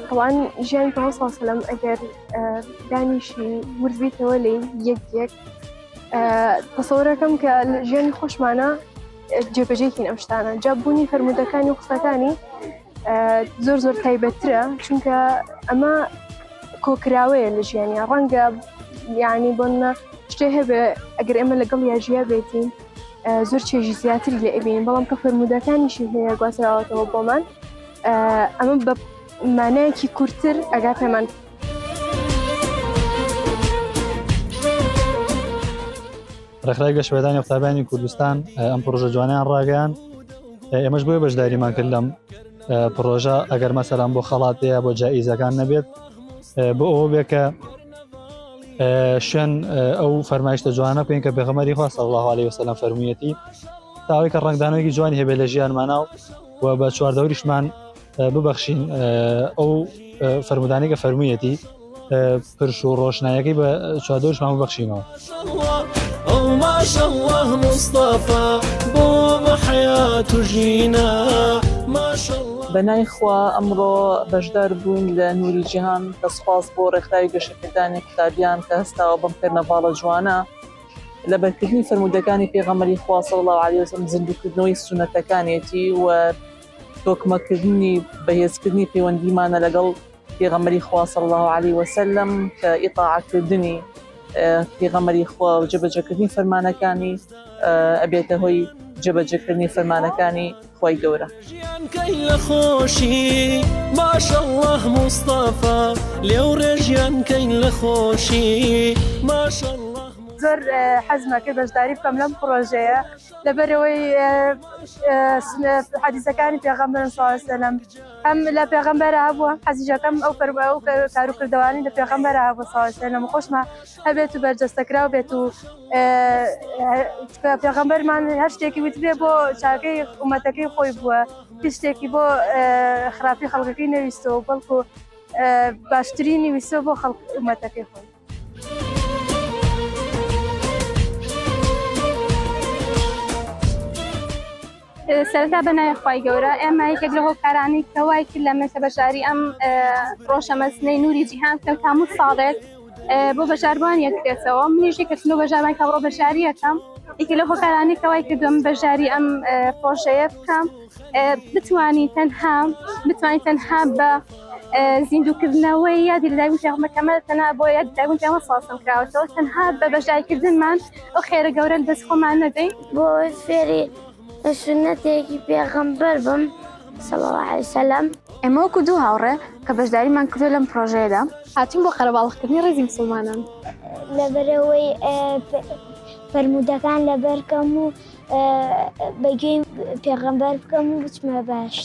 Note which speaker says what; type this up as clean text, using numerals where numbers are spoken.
Speaker 1: تەوان ژیانی پێغەمبەر صلی الله علیه و سلم ئەگەر دانیشی ورد بیتەوە لێی یەک یەک تەسەورەکەم کە لە ژیانی خۆشمانە جێبەجێکین ئەم شتانە جا بوونی فەرموودەکانی و قسەکانی زۆر زۆر تایبەتترە چونکە ئەمە کۆکراوەیە لە ژیانیا ڕەنگە یعنی بۆنە شتێ هەبێ ئەگەر ئێمە لەگەڵ یا ژیا بێتین زۆر چێژی زیاتری لێ ئەبین بەڵام کە فەرموودەکانیشی هەیە گوازراوەتەوە بۆمان ئەمە بە مانایەکی کورتتر ئەگا پێمان.
Speaker 2: ڕێکخراوی گەشەپێدانی قوتابیانی کوردستان ئەم پرۆژە جوانیان ڕاگەیان ئێمەش بۆیە بەشداریمان کرد لەم پرۆژە ئەگەر مەسەلان بۆ خەڵاتەیە بۆ جائیزەکان نەبێت بۆ ئەوە بێ کە شوێن ئەو فەرمایشتە جوانە بکەین کە پێغەمبەری خوا صلی الله علیه وسلم فەرموویەتی تاوەی کە ڕەنگدانەوەیەکی جوانی هەبێت لە ژیانمانە و بە چواردەوریشمان ببەخشین ئەو فەرمودانەی کە فەرموویەتی پرش و ڕۆشنایەکەی بە چواردەوریشمان ببەخشینەوە.
Speaker 3: بەنای خوا ئەمڕۆ بەشدار بووین لە نوری جیهان کە سوپاس بۆ ڕێکخراوی گەشەپێدانی قوتابیان کە هەستاوە بەم کەرنەڤاڵە جوانە لەبەرکردنی فەرموودەکانی پێغەمبەری خوا صلی اللە علیه وسلم زیندووکردنەوەی سوننەتەکانێتی و تۆکمەکردنی بەهێزکردنی پەیوەندیمانە لەگەڵ پێغەمبەری خوا صلی اللە علیه وسلم کە ئیتاعەکردنی پێغەمبەری خوا و جێبەجێکردنی فەرمانەکانی ئەبێتە هۆی جێبەجێکردنی فەرمانەکانی خوای گەورە. ژیان کەی لە خۆشی
Speaker 2: ماشەڵڵاه مستەفا لێو ڕێژیان کەین لە خۆشی ماشەڵڵاه.
Speaker 1: زۆر حەزمە کرد بەشداری بکەم لەم پڕۆژەیە لەبەرەوەی حەدیسەکانی پێغەمبەر صلی الله علیه وسلم هەم لە پێغەمبەرا هەبوو هەم حەزیشەکەم ئەو فەرمە ئەو کاروکردەوانەی لە پێغەمبەرا هەبوو صلی الله علیه وسلم خۆشمە هەبێت و بەرجەستەکراو بێت و پێغەمبەرمان هەر شتێکی وتبێ بۆ چاکەی ئومەتەکەی خۆی بووە هیچ شتێکی بۆ خراپی خەڵکەکەی نەویستەوە بەڵکو باشترینی ویستەوە بۆ خەڵک ئومەتەکەی خۆی.
Speaker 4: سەرەتا بە ناوی خوای گەورە ئێمە یەکێک لە هۆکارانی کە وای کرد لە مەسە بەشداری ئەم ڕۆژە مەزنەی نوری جیهان بکەم تا هەموو ساڵێک بۆ بەشداربووان یەکرێتەوە منیش یەکێک لەو بەشداربووان کە ئەمڕۆ بەشداری یەکەم یەکێک لەو هۆکارانی کە وای کردووە من بەشداری ئەم پرۆژەیە بکەم بتوانی تەنها بتوانی تەنها بە زیندووکردنەوەی یادی لەدایکبوونی پێغەمبەر کە ئەمە تەنها بۆ یادی لەدایکبوونی پێغەمبەر صلی الله علیه و سلم کراوەتەوە تەنها بە بەشداریکردنمان ئەو خێرە گەورە لەدەست خۆمان نەدەین.
Speaker 5: بۆ ئەوەی فێری سوننەتێکی پێغەمبەر بم صلی اللە علیه وسلم.
Speaker 6: ئێمە وەکو دوو هاوڕێ کە بەشداریمان کردووە لەم پڕۆژەیەدا.
Speaker 1: هاتووین بۆ قەرەباڵغکردنی ڕیزی موسڵمانان.
Speaker 5: لەبەرئەوەی فەرموودەکان لەبەرکەم و بەگوێی پێغەمبەر بکەم و بچمە بەهەشت.